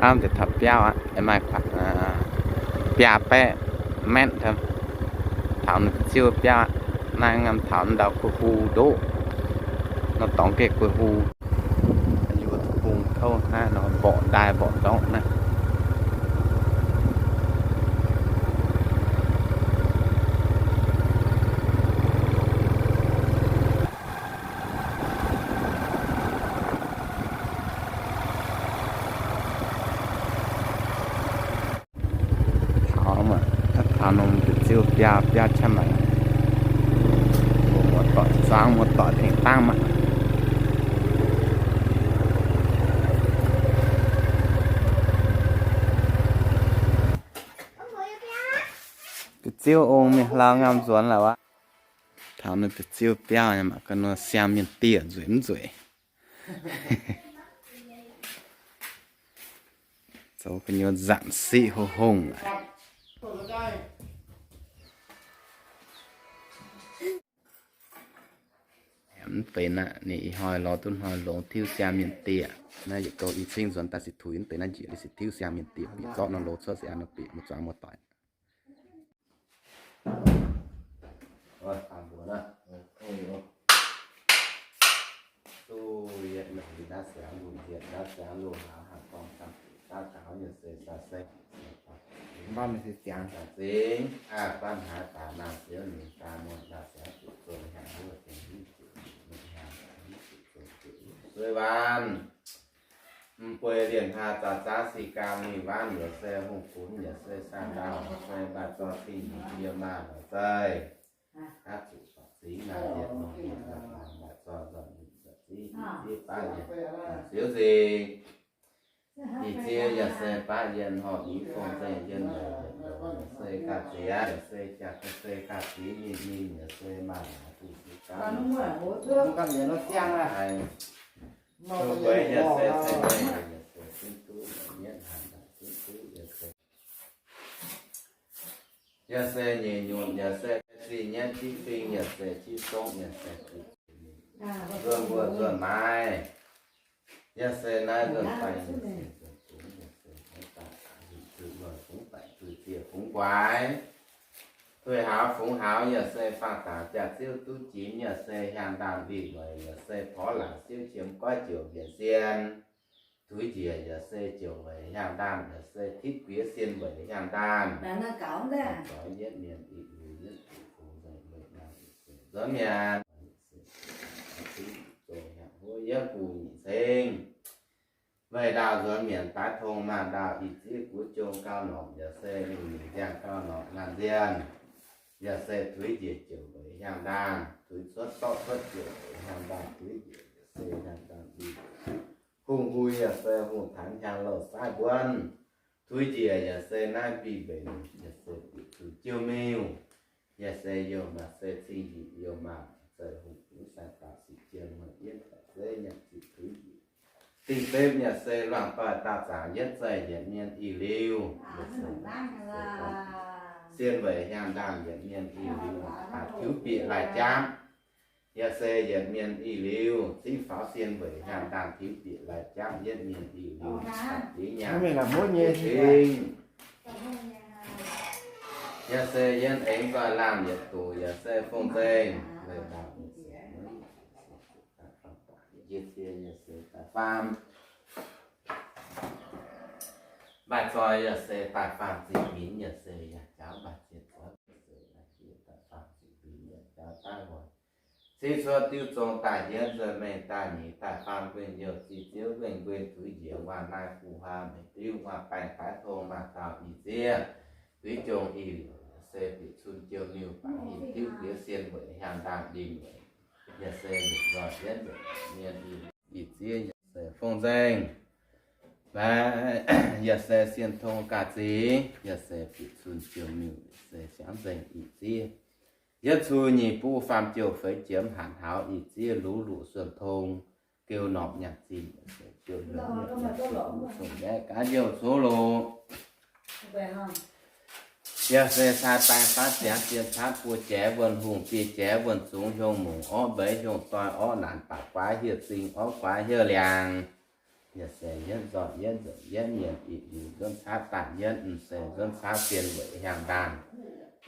Hnamv deix taux biauv aqv, maaih kuatc biaa baeqv metv, taux ninh ziouv biauv aqv. Naaiv ngam taux ndau gu'hu ndoqv, nor dorngx geh gu'hu. Yie mbuo bung kouv hnangv nor mborqv ndaaih mborqv ndortv naaiv. Taux, taux norm deix ziouv biauv, biauv qaqv mangc. Muoz-doic zuangx, muoz-doic tengx dangv mangc. Deix ziouv ong mingh hlauv ngam nzuonx laaix aqv. Taux norm deix ziouv biauv mangc ga'naaiv siang mienh dieh nzueic mv nzueic. Zoux gu'nyuoz nzanc siqv hungh hungh. Mv benx aqv, ninh ih hnoi lorz duqv hnoi longx tiuv siang mienh dieh. Naaiv yietc gouv i cingv nzuonx daaih se tuix mv deix naaiv njiec li se tiuv siang mienh dieh, bieqc zorqv nor loz cuotv se an nor bieqc muoz-doic, muoz-doic. Suiv-waanv, m'bueix liemh hlaax zaux zaanv sic gaam mingh waanv yaac se hungh funx yaac se saang-ndau yaac se mbaac zorh cing-nyiec yiem maah lorz zeih. Aav zuqc zorc zingx naaic yietc nongh yietc naaic laangz mbaac zorh nzormc nzormc zingx, ih ziev baav yienc ziouv nzingh. Ih ziev yaac se baav yienh horpc i fong nzengc yienh lorqc, yaac se ga'ziex, yaac se jaax, yaac se ga'ziex nyinh nyinh, yaac se maah laaix duqv ziex gaav. Yaac se ceng nyei, yaac se zinh duqv, yaac mietv hanc, yaac zinh duqv, yaac se Yaac se nyeic nyutc, yaac se zinh nyienv jiv fing, yaac se jiv zongv, yaac se nzuonx mbuo nzuonx maaiz, yaac se naaiv nzuonx faix, yaac se nzuonx zungx, yaac se fungx daaih, zuqc zuqc luonh fungx daic, zuqc ziec fungx guaix, tuix hauz fungx hauz, yaac se faah dangc jaax-ziouv duqv jinx, yaac se hiaang ndaamv ndin weic, yaac se porv laangc siouv qiemx goiv ziouc mbienc sien. Tuix njiec yaac se ziouc weic hiaang ndaamv, yaac se tipv guiex sien weic hiaang ndaamv. Zoix yietv mienh ih liuz yietv zuqc fungx nzengc weic naaiv nzuonx mienh. Zoux hiaang huov yietv gu'nyuoz ceng. Weic ndaauh nzuonx mienh daaih tong maanh ndaauh ih ziev guv jong gauh norqc, yaac se lungh lingc ziangh gauh norqc ngaanh nzienh. Yaac se tuix njiec ziouc weic hiaang ndaamv, tuix cuotv dorqv cuotv ziouc weic hiaang ndaamv, tuix njiec yaac se hiaang ndaamv ndin. Hungh huih yaac se hungh tanx hiaang louh saaiv mbuonv. Tuix njiec yaac se naaiv mbiv mbenc, yaac se bieqc zunh jiouv miuh. Yaac se youh maaih se cing njiec youh maaih zeiv hungh fungx sai dauh sic jien muoz yietv daaih zeiv nyanc ziqc tuix njiec. Dingh sepv yaac se luangh doix dauh zaangc yietv zeih yietc mienh ih liuz. Sien weic hiaang ndaamv yietc mienh ih liuz, daaih tiuv bieqc laaih jaapv. Yaac se yietc mienh ih liuz, cingv faaux sien weic hiaang ndaamv tiuv bieqc laaih jaapv yietv mienh ih liuz, daaih diex nyaanh diex cingv. Yaac se yietv aengx nzoih laangh yietc doqc, yaac se fong-nzengc. Weic ndaamv yaac se, yie cie yaac se daaih faam. Mbaaih zoih yaac se daaih faam ziqc minc, yaac se yaac jauv mbaaih ziex zoih, yaac se daaih faam ziqc minc, yaac jauv daaih hoic. Cingv cuotv diuv zong daaih hietv nzuonx mengh daaih nyeic daaih faam guinh youh ziex ziouv guinh guinh tuix njiec waac naaiv fu haa mengh diuv waac baengh daaih tong maaih dauh ih ziev. Tuix jong ih liuz yaac se bieqc cun jiouv miuh baac hingh diuv diex sien weic hiaang ndaamv ndin weic. Yaac se longc nzoih jienv nzengc mienh ih, ih ziev yaac se fong-nzengc. Yaac se sien tong gah zingx, yaac se bieqc cun jiouv miuh, yaac se siangx nzengc ih ziev. Yietv cun nyic buv faam jiouv feix jiemx hanc haux ih ziev luv luqc suon tong, geu norqc nyaanh zinh, yaac se jiouv miuh, yaac se cun nyaeqv gaax youh coqv loqc. Yaac se cai baeng faatv ziangx zien caatv buo jaaix wuonh hungh, biei jaaix wuonh zungx hiuv mungc orv mbeix hiuv doix orv naanc baac guaax hiuv zingh orv guaax hiuv liangx. yaac se yietv nzoih yietv nzengc yietv mienh, ih liuz nzuonx caaiv daaih yietv, m'seix nzuonx caaiv zien weic hiaang ndaanh.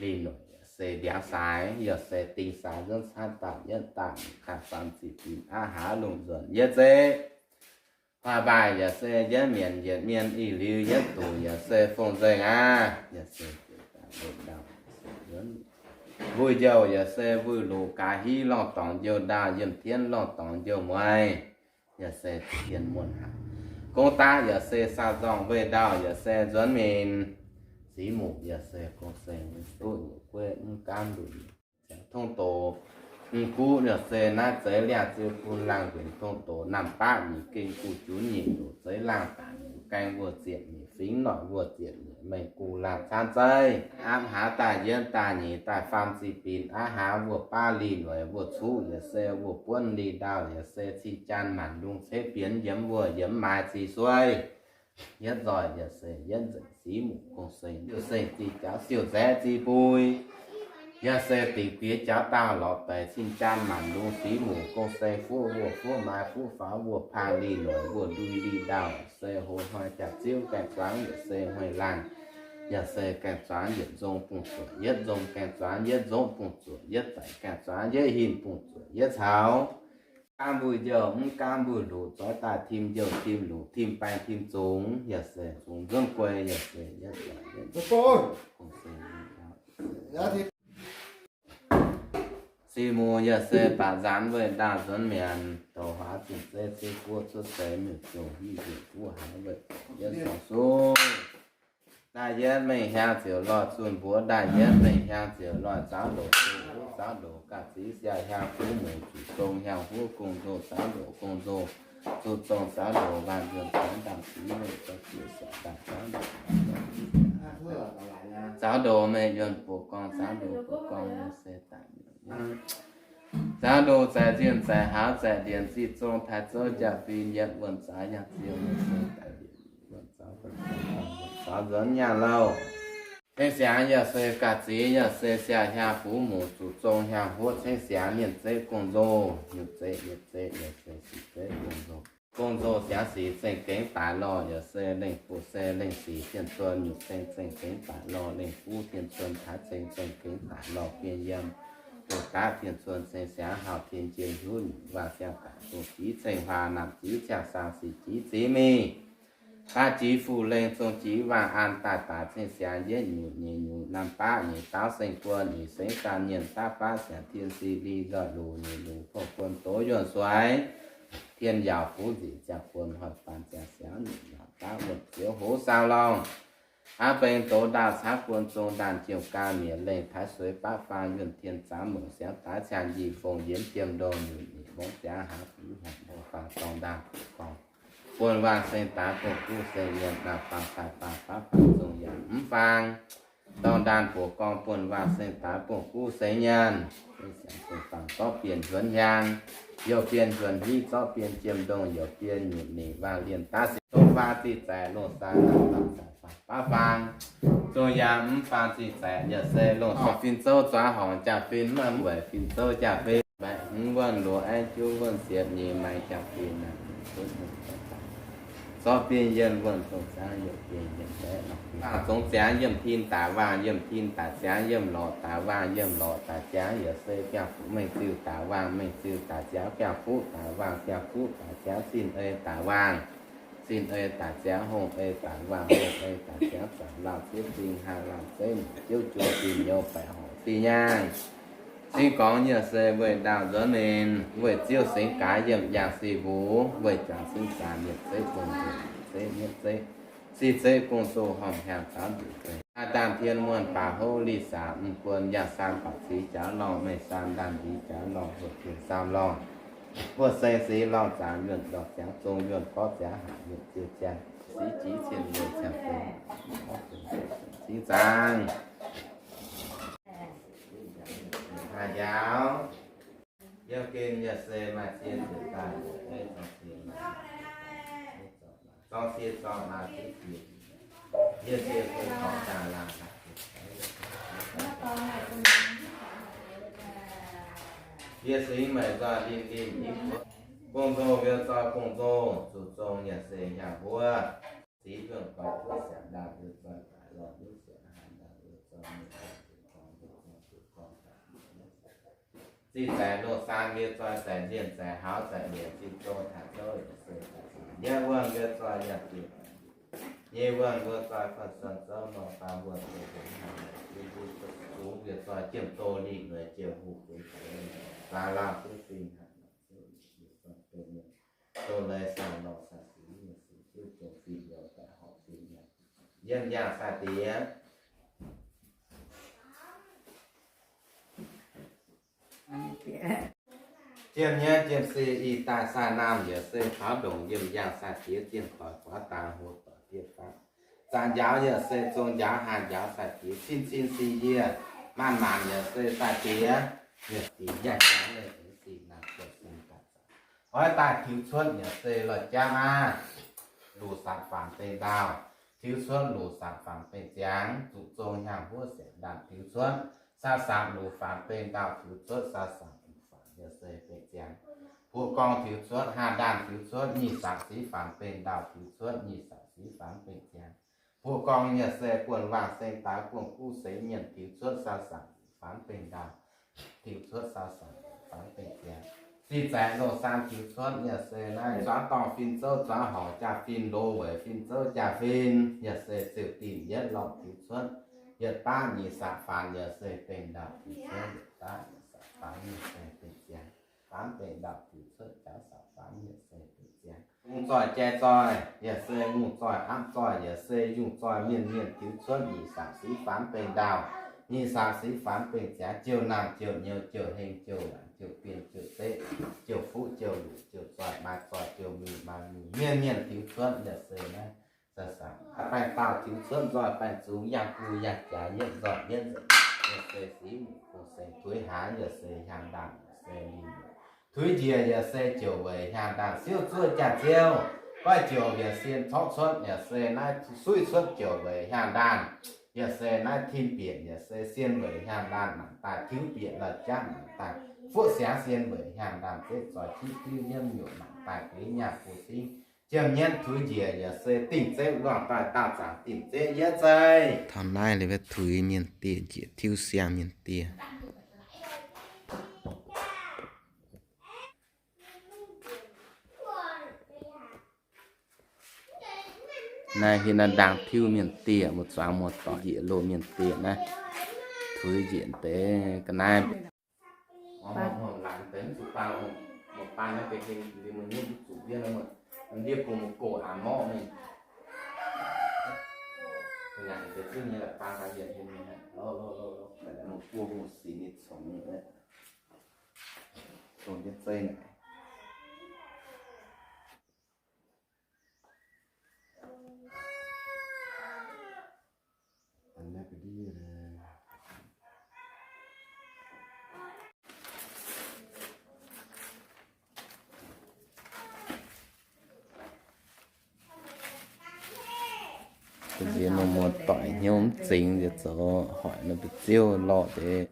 Lih noic yaac se ndiangx saaix, yaac se ding saaix nzuonx caaiv daaih yietv daaih, kaaix faam ziqc binc aqv hlaax lungh nzuonx yietv zeqv. Hnoi mbaaih yaac se yietv mienh yietc mienh, ih liuz yietv duqv yaac se fong nzengc aqv. Yaac se nduqc daaih weic ndau, mbuo njouh yaac se wuic luqc gaax hiv lorngh dorngx njouh ndau, yiem tienv lorngh dorngx njouh mueiz. Yaac se dien muonh haic. Gong daav yaac se saah nzorng weih ndau, yaac se nzuonx mingh. Sic muc yaac se gong-seng duqv nyei gueiv mv gaamv nduqc, ziangx tongv doz. Mv guv yaac se naaiv zeiz liangh ziu bun laangh nquenc tongv doz, naamh baqv nyic gengh guv junv nyic ndoqc zeiv laangh daaih, gaeng wuov ziepc nyeic fingx noic wuov ziepc nyeic mengh guv laangh caanv zeiv. Apv hlaax daaih yietv daaih nyeic daaih faam ziqc binc aqv hlaax, wuov baav lih noic wuov cuqv yaac se wuov buonv lih ndau, yaac se cing jaan maanc lungh ceix bienx yiemx wuov yiemx maaiz ziqc suei. Yietv nzoih yaac se yietv nzengc sic muc gong-seng, siouv seng zih jaax siouv nzaeqv zih bui. Yaac se dingc diex jaux daauh lorz deix cing jaan maanc lungh sic muc gong-seng fuqv wuov fuqv maaiz fuqv faaux wuov paah lih noic wuov ndui lih ndau, se hoz hnoi jaax-ziouv gaeng-zuangx yaac se hnoi laangh, yaac se gaeng-zuangx yietv nzong bungx zuoqc yietv nzong, gaeng-zuangx yietv nzong bungx zuoqc yietv daic, gaeng-zuangx yietv hinc bungx zuoqc yietv caux. Gaamv mbuo njouh mv gaamv mbuo luqc, zoix daaih tim njouh tim luqc, tim baeng tim zungx, yaac se zungx nzuonx guei, yaac se yietv zoih yietv gong-seng. Sic muc yaac se baac nzaanx weih ndaauh nzuonx mienc, douc huaax zinh zeiv ceix guoqv cuotv seix miuc-ziouc hiv njiec guv haaix weih yietv sorng suv. Daaih yietv mengh hiaang ziouc lorh zunh mbuox, daaih yietv mengh hiaang ziouc lorh zaaux ndoqc, zunh huv zaaux ndoqc, ga'ziv siau hiaang fuv muc zuqc zong hiaang huv gong-nzou zaaux ndoqc, gong-nzou zuqc zong zaaux ndoqc, waanc yuonh congx ndaamv-ziv mengh zorqv jiex siaauc daaih zaaux ndoqc, zaaux ndoqc mengh yuonh buoqc gorngv zaaux ndoqc buoqc gorngv yaac se daaih zaaux ndoqc zaeqc nzienh zaeqc hauz zaeqc ndienc ziqc zong taaix zouv jaa-fin yietv wuonh zaaux yangh ziouh wuonh se daaih wuonh zaaux, wuonh zaaux nzuonx nyaanh louh. Ceng siangx yaac se ga'ziv yaac se siau hiaang fuv muc zuqc zong hiaang huov ceng siangx, mienh zeiv gong-nzou, nyutc zeiv yietv zeiv yaac se sic zeiv gong-nzou. Gong-nzou siangx sic zengc gengx daic lorh, yaac se lengh buoz se lengh sic tien cuon, nyutc ceng zengc gengx daic lorh, lengh fuv tien cuon taaix ceng zengc gengx daic lorh, gengh yiem buoz-daav tien cuon ceng siangx hauh tien jien hiuv nyutc waac siang daic, zong jiex ceng huaang naamh ziv ciangh saang sic jiex ziex mingh. Baav jiex fuqv lengh zong jiex waac an daaih daaih ceng siangx yietv nyutc nyeic nyutc naamh baav nyeic daauv seng guon nyeic sengx daan nyienh daav baav siangx tien si li nzoih luc nyeic luc fouv guon doz yuonh suaix. Tien yaauc fuv nziec ziangh guon hoic faan ziangh siangx nyeic yaauc daav wuonh zioux hoz saau lorngh. Aav beng doz ndaauh caav guon zong ndaanh jiouh gaa mietc lengh taaix sueix baav faang yuonh tien zaamv mouc siangx daaih ciangh njiec fong yienx jiem ndongh nyutc nyeic mongv ziangx haaix fuv hnyangx mouc faang dorngh ndaanh gorngv buonv waac seng daaix bungx guv seng nyienh naamh faang cai faang baav faang zong yaac mv faang. Dorngh ndaanh buoqc gorngv buonv waac seng daaix bungx guv seng nyienh. Siangx bungx faang zorqv bienh nzuonx hiaang, youh bienh nzuonx hiv zorqv bienh jiem ndongh youh bienh nyutc ninh waac lienh daav sic dongh faang zih zaeqc longh saang naamh faang cai faang baav faang zong yaac mv faang zih zaeqc yaac se longh saang fin zouv zuangx horngc jaa-fin maiv weic fin zouv jaa-fin mbaeqc hmz wuonh loz aengv juv wuonh siepv nyeic maengx jaa-fin naaic zorqv bienh yienh wuonh zong ziangx youh bienh yienh baeqv nor. Faang zong ziangx yiem tin daic waangh, yiem tin daic ziangx yiem lorqc daic waangh, yiem lorqc daic ziangx yaac se biangh fuqv mengh ziuh daic waangh, mengh ziuh daic ziangx biangh fuqv daic waangh, biangh fuqv daic ziangx zinh ei daic waangh, zinh ei daic ziangx hongh ei daic waangh, hongh ei daic ziangx zaangc laauh ziev zingh haangh laauh zeiv muoc ziouv juoz zinh nyouz baeqc horc zinh nyaangh. Cing gorngv yaac se weih ndaauh nzuonx ninh, weih ziouv singx gaax yiem yangh sic wuc, weih juangc cing zaanc yietc zeiv gong-nzou, zeiv mietv zeiv, sic zeiv gong-nzou horngh hiaangx zaaux nzuqc zeiv. Daaih daanh tien muonh baac houv li saac mv guon yangh saam baac zix jaax lorngh, meih saam ndaanh nzix jaax lorngh, huoqv tien saam lorngh, huoqv seng six lorngh zaangc yuonh ndortv ziangx zong yuonh gorqv ziangx haac yuonh ziouc ziangx six jix cien weic ziangx feix cingv zaangc. Haaix njaaux yiem gengh yaac se maaih zien ziepc daaih, zorng sie zorng maaih ziex ziepc, yie se bun taux daaih laangh haaix. Yie singx meih nzoih linh linh i buoz. Gong-zoh mbiouh zoih gong-zoh, zuqc zong yaac se hnyangx-huoqv. Siqv mbiouh goix duqv siangx ndaangc mbiouh zoih, daaih lorh duqv siangx haaix ndaangc mbiouh zoih, mienh zoih zuqc gorngv mbiouh zoih zuqc gorngv daaih. Zinh zaix loz-saan mbiouh zoih, zaix nzienh zaix haux zaix mbienc zinh zong taux zouv yaac se daaih. Yietv wuonh mbiouh zoih yaac diuc, nyei wuonh mbiouh zoih fun-suon zouv nor, faam wuonh zouv nor, zinh zinh zungv mbiouh zoih jiem doz lingh mueiz jiem huv gueix gueix, zaax lauh duqv fing haic, mbiouh zoih dongh mienh doz leiz saah lorh saah sic, mienh sic jienv dongh fih youz daaih horpc fih youz, yiem yangh sai-diex. Jiem nyei jiem-se ih daaih sai naamh yaac se taux ndongc yiem yangh sai-diex, jiem doix guaav dang hlo doic dieh faatv, zaqc njaaux yaac se zong njaaux haah njaaux sai-diex, cin cin si yie, maanc maanc yaac se sai-diex, yaac sic yangh jangx leiz sic naamh buonv sin daaih zaqc. Oix daaih tiux cuotv yaac se lorh jaav aqv. Luc sanc faanx bengh ndaauh, tiux cuotv luc sanc faanx bengh ziangx, zuqc zong hnyangx-huoqv siangx ndaangc tiux cuotv, saa sanc luc faanx bengh ndaauh tiux cuotv, saa sanc luc faanx yaac se bengh ziangx. Buoqv gorngv tiux cuotv, haah ndaanh tiux cuotv, nyic sanc siqv faanx bengh ndaauh tiux cuotv, nyic sanc siqv faanx bengh ziangx. Buoqv gorngv yaac se buonv waangh seng daaix, buonv guv seix mienh tiux cuotv, saa sanc faanx bengh ndaauh tiux cuotv, saa sanc faanx bengh ziangx. Zinh zaix loz-saan tiux cuotv yaac se naaiv zuangx dorngh fin zouv, zuangx horngc jaa-fin, loz weic fin zouv jaa-fin, yaac se ziouc dingh yietv lorh tiux cuotv, yietc baav nyic sanc faanx yaac se bengh ndaauh tiux cuotv, yietc baav nyic sanc faanx yaac se bengh ziangx. Faanx bengh ndaauh tiux cuotv, jaax sanc faanx yaac se bengh ziangx. Ngongh zoih jai zoih yaac se ngongh zoih, apv zoih yaac se yungh zoih, mienh mienh tiux cuotv nyic sanc siqv faanx bengh ndaauh, nyic sanc siqv faanx bengh ziangx, jouh naamh jouh nyouz, jouh heng jouh waanc, jouh bienh jouh zeqv, jouh fuqv jouh luc, jouh zoih maaih zoih, jouh miuc maaih miuc, mienh mienh tiux cuotv yaac se naaiv. Baengh dauh tiux cuotv nzoih baengh zungx, yangh gu yangh jaax, yietv nzoih yietv nzoih, yaac se siqv muc gong-seix, tuix haaz yaac se hnyangx-ndaanh, yaac se lingh mueic, tuix njiec yaac se jouc weic hnyangx-ndaanh, siouv zuov jaax-ziouv, goiv jouc yaac sien corqv cuotv, yaac se naaiv suiv cuotv jouc weic hnyangx-ndaanh, yaac se naaiv tin bieqc yaac se sien weic hnyangx-ndaanh, mangc daaih tiux bieqc la'jangv, mangc daaih fuoqv siangx sien weic hnyangx-ndaanh, zeqv zoih jiv diuv nyiemv nyuoqc, mangc daaih gueix nyaah gu singv, jiem nyienv tuix njiec yaac se dingh zeqv luangh daaih daauh zaangc dingh zeqv yietv zeiv. Taux naaiv liuz, tuix mienh dieh njiec tiuv siang mienh dieh. Naaiv hietv naaiv ndaang tiuv mienh dieh, muoz-zuangx muoz-doic njiec loh mienh dieh naaiv, tuix njiec deix ga'naaiv. Nziex muoz-muoz doic hnyouv mv zingx, nziex zoux hoic nor, mbu'ziev lorh deix.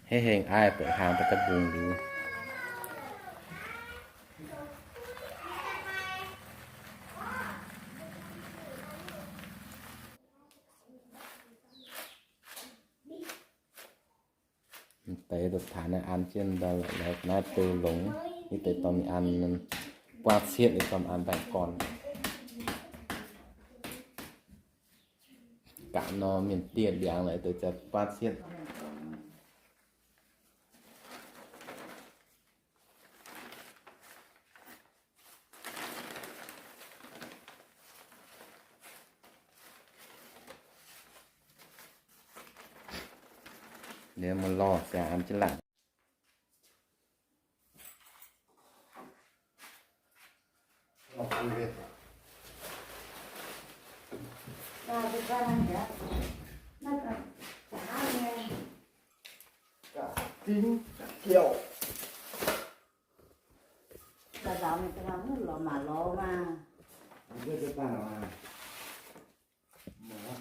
Hei heng aiv, buatc hlang daaih ga'mbungx liuz. Deix da'taaix naaiv an jienv ndau lorqc, naaiv beu longx, yie deix dorh mingh an, buangv cietv, yie dorh mingh an mbaengx-gorn. Gaax nor mienh dieh ndiangx lorqc, deix za'buangv cietv. Liuz muoz-lorh ziangh an jienv laangc.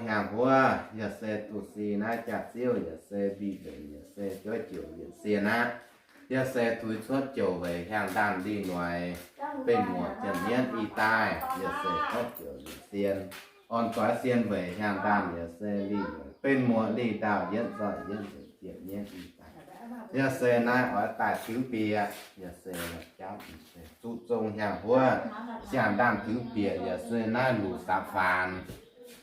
zong hiaangx huov, yaac se duqv si naaiv jaax-ziouv, yaac se mbic mbenc, yaac se jueiv jouc yietc sien aqv. Yaac se tuix cuotv jouc weic hiaangx ndaamv lih noic, benx muoc ziepc mienv i daaih, yaac se cuotv jouc yietc sien. Orn doix sien weic hiaangx ndaamv yaac se lih noic, benx muoc lih ndaauh yietv zoih yietv nzengc ziepc mienv i daaih. Yaac se naaiv oix daaih tiux bieqc, yaac se la'jauv zuqc zong hiaangx huov, hiaangx ndaamv tiux bieqc, yaac se naaiv luc saam faanx,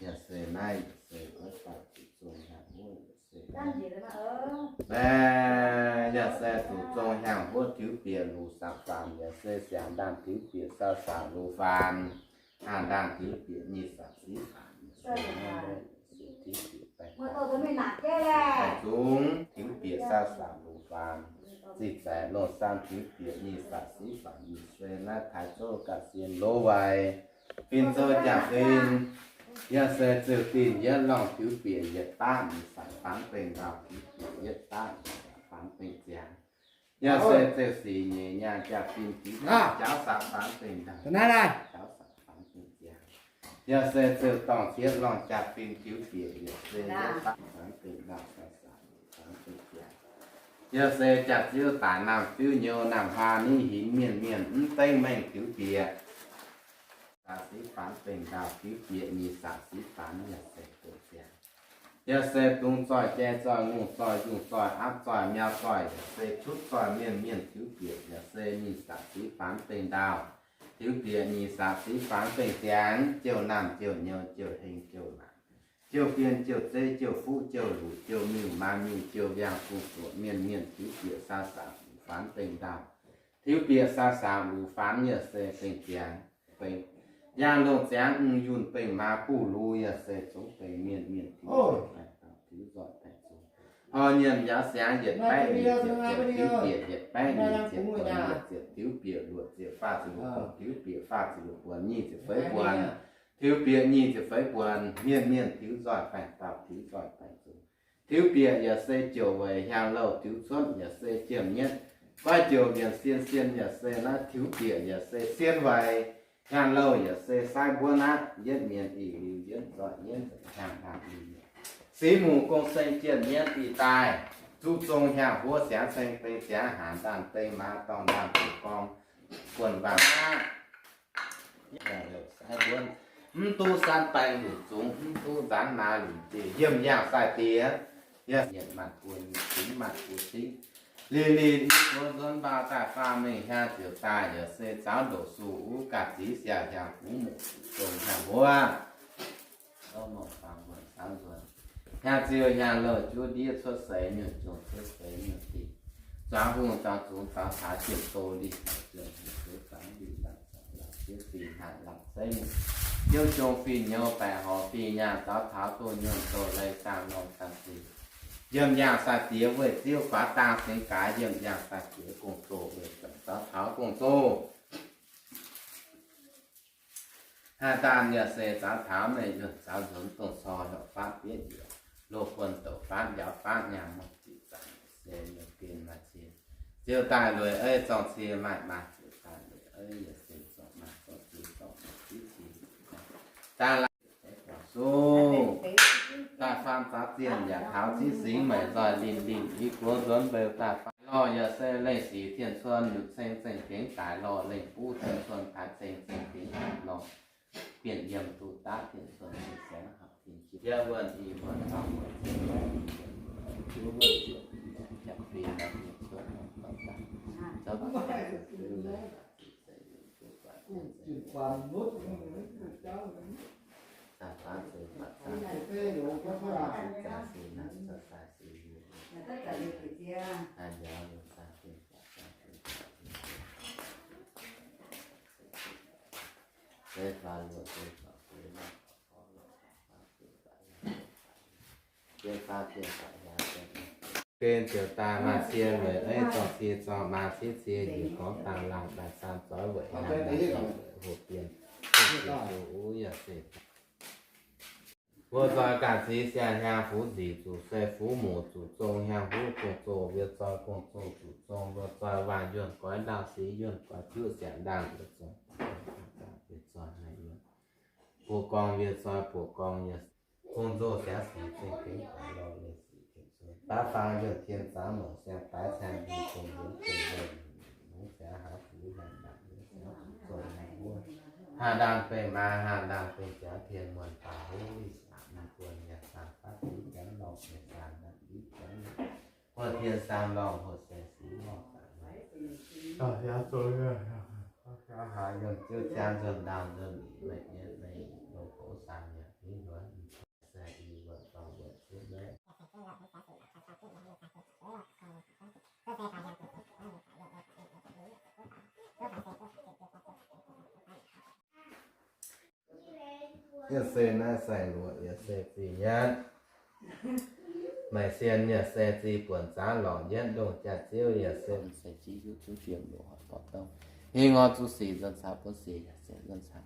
yaac se naaiv yaac se oix daaih zuqc zong hiaangx huov, yaac se naaiv, yaac se zuqc zong hiaangx huov tiux bieqc luc saam faanx, yaac se hiaangx ndaamv tiux bieqc saau saanc luc faanx, hiaangx ndaamv tiux bieqc nyic saanc siqv faanx, yaac se naaiv tiux bieqc baengh, zungv tiux bieqc saau saanc luc faanx, zinh zaix loz saam tiux bieqc nyic saanc siqv faanx, yaac se naaiv taaix zouv ga'sie loz waaic, fin-sou jaax-fin, Yaac se ziouc dinh yietv lorngh tiux bieqc yietc daav nyei sac faanx dengh ndau, tiux bieqc yietv daav nyei sac faanx dengh ziangx. Yaac se ziouc sic nyeic nyaanh jaa-fin tiux bieqc jauv sac faanx dengh ndau, jauv sac faanx dengh ziangx. Yaac se ziouc dorngh cieqv lorngh jaa-fin tiux bieqc yaac se yietv daav faanx dengh ndau, sac faanx dengh ziangx. Yaac se jaax-ziouv daic, naamh fiuv nyouz naamh hlaax, ni hinc mienh mienh mv dengv mengh tiux bieqc sac siv faanx dengh ndau, tiux bieqc nyic sac siv faanx yaac se dengh ziangx. Yaac se dungz zoih, jai zoih, ngongh zoih, nzungh zoih, aapv zoih, miau zoih, yaac se cutv zoih mienh mienh tiux bieqc yaac se nyic sac siv faanx dengh ndau, tiux bieqc nyic sac siv faanx dengh ziangx. Jouh naamh jouh nyouz, jouh heng jouh laangc, jouh fien jouh zeiv, jouh fuqv jouh luc, jouh miuc maa miuc, jouh mbiaangx fungx zuoqc mienh mienh tiux bieqc sac sac faanx dengh ndau, tiux bieqc sac sac luc faanx yaac se dengh ziangx. Bengx yaangh longh ziangx, ng yunh bengh maa buv lux yaac se zungv bengx mienh mienh tiux nzoih baengh zungv. Hor nyiemc yaac siangx yietc baeqv nyic ziepc buonc, tiux bieqc yietc baeqv nyic ziepc buonc, yietc ziepc tiux bieqc luoqc ziepc faah ziepc luoqc buonc, tiux bieqc faah ziepc luoqc buonc, nyic ziepc feix buonc, tiux bieqc nyic ziepc feix buonc, mienh mienh tiux nzoih baengh dauh, tiux nzoih baengh zungv. Tiux bieqc yaac se jouc weic hnyangx-louh, tiux cuotv yaac se jiem-nietv, goiv jouc mbienc sien sien yaac se naaiv, tiux bieqc yaac se sien weic hnyangx-louh yaac se saaiv mbuov naqv, yietv mienh ih liuz yietv nzoih yietv hnyangx-laangc liuz. Six mungc gong-seng jiem-nietv ih daaih, zuqv zong hnyangx-huov siangx ceng dengh ziangx, hanc ndaamv dengh maaz dorngh ndaamv dengh gorngv, buonc waac aqv. Mv duqv sanv baeng lunc zungx, mv duqv nzangv maaz lunc dieh, yiem yangh sai-diex, yaac nyietc maanc buo, zungx maanc buo zingv. Lih lih i buo nzuonx mbaa daaih faam mengh hnyangx ziouc daaih, yaac se zaux ndoqc suh uv ganh zix siang hnyangx, bungx muqc zuqc zong hnyangx-huov. Hnyangx-ziuh hnyangx-louh juv ndiev cuotv seix nyungc, zungh cuotv seix nyungc dingc, zuangx hungh zuangx zungx zuangx taux jiem-do lih, zuangx hungh zuangx lih, laangc zuangx laangc, ziouv fih hnaangx laangc zeiv nyungc, ziouv jong fih nyouz baeqc horc fih nyaanh, zaux taux doz nyuonh doz leiz, zaangh norm zaangh zinh, yiem yaangh sai-diex weih ziouv faaux dang singx gaax, yiem yaangh sai-diex gong-zoh weih zaux taux gong-zoh. Haih daanh yaac se zaux taux meih yuonh zaux nzuonx dongh cor heuc faatv bietv njiec, loz buonc douc faatv njaaux faatv nyaanh mouh ziqc zaangc se yiem gengh maaih cie, ziouc daaih lueic eiv zorng cie maaih maa, ziouc daaih lueic eiv yaac se zorng maa zorng cie zorng maa ziqv cie, daaih laangh suv, daaih faam zaux zienh yaac taux ziqv singx, meih nzoih linh linh i gox nzuonx mbeu daaih faam lorh yaac se lengh sic tien cuon nyutc ceng zengc fingx daic lorh, lengh buv tien cuon taaix ceng zengc fingx daic lorh, bienh yiem duqv daav tien cuon ceng saengv hauc tin-jiex, yie wuonh i wuonh taux wuonh ziepc, juv wuonh ziepc, jangx fingx tien cuon daaih, zoux Gengh ziouc daaih maaih cie lueic eiv zorng cie zorng maa ziqv cie njiec gorngv dangh laangh daaih saam zoix weic hnyangx daaih zoux weic hoh bienh, hoh bienh zuqc uv yaac se daaih. Mbuo zoih ganh zix siang hnyangx fuqv nzic zuqc se fuqv muc zuqc zong hnyangx huv gong-zoh, mbuo zoih gong-zoh zuqc zong, mbuo zoih waanh yuonh goix ndaangh sic, yuonh goix juqv siang ndaangh, mbuo zoih buoz gorngv mbuo zoih buoz gorngv yaac gong-zoh siangx sic zengc gengh daaih lorh leiz sic tien cuon. Baav faang yuonh tien zaangv longc siang daaix caeng mbuo gong-nzuonx gong-nzuonx, longc siangx haaix fuqv hnyangx ndaangc, longc siangx fuqv zong hnyangx wuov. Haah ndaangh bengh maa, haah ndaangh bengh ziangx tien muonh baac huv, mv buonc yaac zaangc faatv div janx lorh, yaac zaangc naaic div janx, huonh tien saang lorh, huonh seix siv lorh, zaangc naaic. Haaix yuonh ziouv jaa nzuonx ndaauh nzuonx lih, meih nyei meih loz-goux saang yaac div nzuonx. Yaac se naaiv sai-luoqc yaac se zih nyatv. Maaih sien yaac se zih buonc zaav lorngc yietv ndongh jaax-ziouv yaac se se jiv hiuv zunv fiem loz-hnoi dorh douh. Hingh ngor zuqc sic nzuonx caux buonv sic yaac se nzuonx caux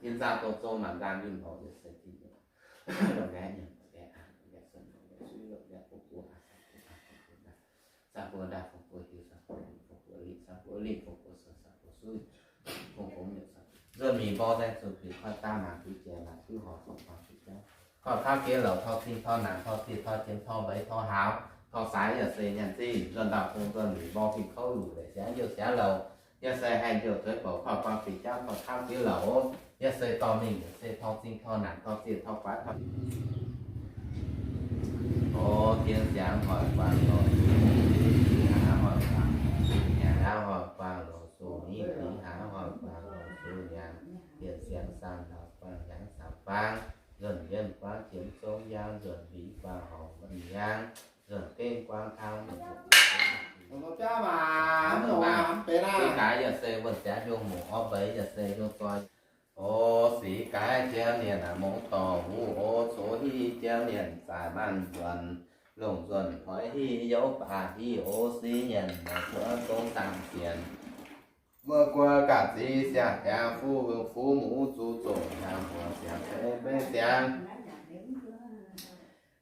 Tin zaangh dongh zong maanc nzaangh yunh horc yaac se Tin, longc nqaeqv nyanc, longc nqaeqv aqv, longc nqaeqv suonc, longc nqaev suiv, longc nqaev fungx buo aqv, fungx buo ndaauv, fungx buo ndaauv, fungx buo hiuv, fungx buo lingh, fungx buo lingh, fungx buo suonc, fungx buo suiv, fungx buo miuc, nzuonx mic mborqv nzaeng zuqc bieqc kuaaiv daav maanc kuiv jiex maanc kuiv horc fongc fangx kuiv jauv, korv tauv geh louc, tov zingh tov naanc, tov zieqv tov jiem, tov mbeix tov haaux, tov saaix yaac se nyanc zingh nzuonx ndau-fung nzuonx mic mborqv fingx kouv luc leic siangx youh siangx louc, yaac se haih youh zueiz bouc korv buangh fingx jauv korv tauv geh louc. Yaac se dorh mingh yaac se tov zingh tov naanc, tov zieqv tov guaav tov O dien siangx hoic guangc longc zuqc, diex hlaax hoic guangc longc zuqc, nyanc hlaax hoic guangc longc zuqc, miv diex hlaax hoic guangc longc zuqc, nyanc dien siangx saang hlaax guangc, hnyangx saang faang, nzuonx yienv guangc, qiemx zong yaang nzuonx, mbic guangc horngc wuonh yaang, nzuonx gengh guangc taux, mv daaih yaac se wuonh ziangx hiuv muoc orv mbeix yaac se hiuv zoi. O sic gaaix jiem mienh mongh dorh huv, o cox hiv jiem mienh zaaic maanc nzuonx, longc nzuonx hoic hiv youc baac hiv, o sic nyanc naaic buov zong dangc sienx, muoz guoqv gaax zic siang-gaengh fuqv fuqv muv zuqc zongc hnyangx mbuox siang-seix beiv siang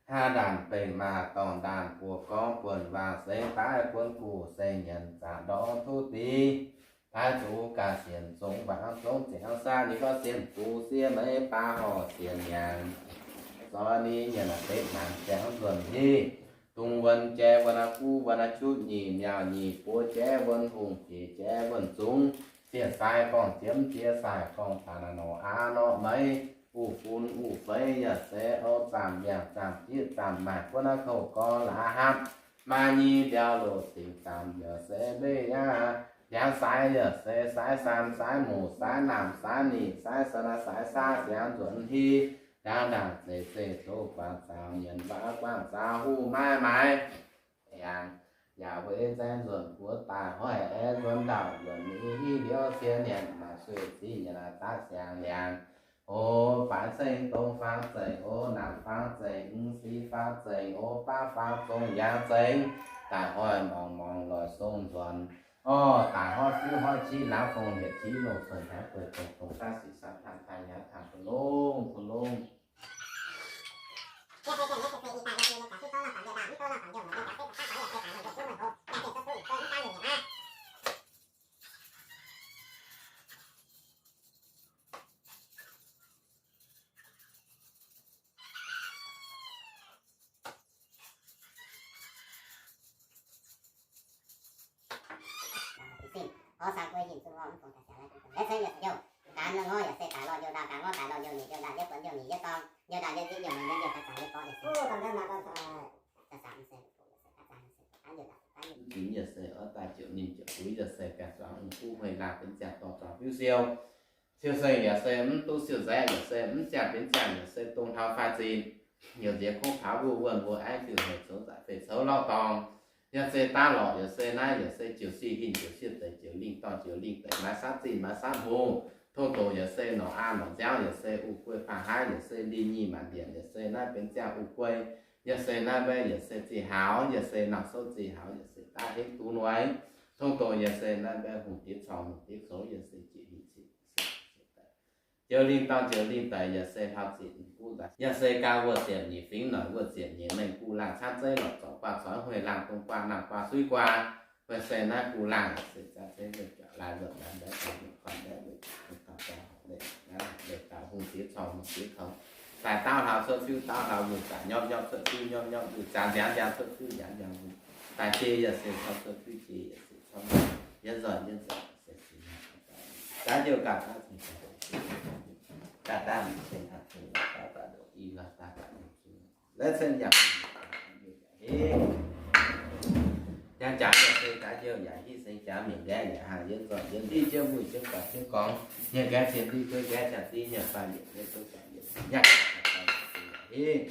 Haav ndaangc bengh maah dorngh ndaangc buoz gorngv buonc waac seix daaih buonc guv seix nyienz zaqc ndorm tuv dix. Daaih zuqc gaax sienx zongx mbaangz zongx ziangx saah ninh gorngv sienx fuqv siev meiv baav horh sienx nyanc. Zoi ninh nyanc naaic deix naanc ziangx nzuonx hiv. Dungz wuonh jai wuonh aqv, guv wuonh aqv, qutv nyic miauc nyic buo jai wuonh hungh jiex jai wuonh zungx. Zieqv sai gorngv jiemv jiex sai gorngv daaih naaiv nor aav nor meiv. Uv fun uv feix yaac se o zaamc mbiaangc zaamc jitv zaamc maaic buonv naaiv kouv gorx laaix hapv. Maaih nyei mbiauz loz-cingx zaamc yaac se mbeih aqv. Ndiangx sai yaac se sai saam sai muc sai naamh sai nyic sai san sai saah siangx nzuonx hiv. Ndaangc ndaangc zeiv zeiv tov guangc zaaux nyienz waac guangc zaaux huv maiv maaiz. Yaac, yaac weic nzaeng nzuonc buoz daaih hoic aeqv, nzuonx ndau nzuonc mingh hiv liuz cie nyanc maaih sueih ziqv nyanc daaih siangx liangx. O baaix ceng dongh faang zeic, o naamh faang zeic, mv siv faang zeic, o baav faang zong yaac zeic, daaih hoic mangc mangc loic song nzuonx. O daaih hoic fuqv hoic qiv laangz fongc yietc qiv longc cuotv hnyangx gueic dongh dongh daaih sic saamv tanh taaih hnyangx tangx bun longx bun longx. Porv saang guei hinh zungv ngorv mv fungx daaih siangx lai dungx deix. Laiv ceng yaac se youh, gaax nor ngorv yaac se daaih lorh youh ndau, gaax ngorv daaih lorh youh nyeic youh ndau, youh buonc youh mic youh dorng, youh ndau youh zieqv youh mengh youh ndiev daaih zaangc youh borqv yaac se daaih zaangc se daaih zaangc se daaih youh ndau daaih youh. Mv ginx yaac se oix daaih ziouc ninh ziouc buix yaac se gaengh zuangx mv guv hmei laangh benx ziangh dorh zuangx fiuv siou. Siou-seng yaac se mv duqv siou-nzaeqv yaac se mv ziangh benx ziangh yaac se dongh hlauv fai zinh, youc nziex kouv paax wuov wuonh wuov aengv diuh hec coux nzaic fei coux lauv dorngx. Yaac se daav lorqc yaac se naaiv yaac se jiouc siv hinh jiouc siv deix jiouc lingh dorngh jiouc lingh deix maaih samv zinh maaih samv hngongx. Tong doqc yaac se norqc aa norqc nziaauv yaac se uv guei faang haav yaac se lingh nyic maanc ndienc yaac se naaiv benx ziangh uv guei. Yaac se naaiv mbaeqv yaac se zih hauz yaac se nangh souv zih hauz yaac se daav henv duqv noic. Tong doqc yaac se naaiv mbaeqv hungh diex corngh hungh diex koux yaac se jiex lingh cin Joux lingh dorngh joux lingh daic yaac se hlauv ziepc guv nzaac, yaac se gau wuov ziepc nyeic fingx noic wuov ziepc nyeic mengh guv laangh camv zeiv lorqc zorc guaav coix hueih laangh dongh guaav nangh guaav suiv guaav. Wuov se naaiv guv laangh yaac se zaav zeiv wuov jaax lai wuov laanh ndaiv daaih wuov korn ndaiv wuov jaax dongh dauh dauh leiz naaiv leiz dauh hungh diex corngh hungh diex koux. Daaih dauh hlauv cuotv fiuv dauh hlauv wuov, zaac nyopv nyopv cuotv fiuv nyopv nyopv wuov, zaac nziaamv nziaamv cuotv fiuv nziaamv nziaamv wuov, daaih jei yaac se corngh cuotv fiuv jei yaac se corngv, yie nzoih yie nzoih se jei. Daaih jouh gaax daav cingx, gaax daav mingh cingx, daaih daaih ndoqc i lorh, daaih daaih ndoqc i lorh. Laiv ceng yaac, yaac jaax yaac se daaih jouh yaac hiv seng jaax mingh gaeqv yaac haangh yie nzoih yie ndiv jienv mbuo jienv guaax jienv gorngv, yie gaeqv cien ndiv guei gaeqv jaax div nyei fai yietc yie duqv jaax yie yaac hiv.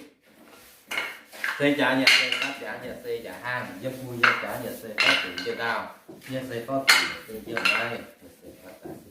Seng jaax yaac se daav jaax yaac se yaac haangh, yie bun yie jaax yaac se dorv deix yie ndau, yie se dorv deix yie se yie maiv, yie se dorv daaih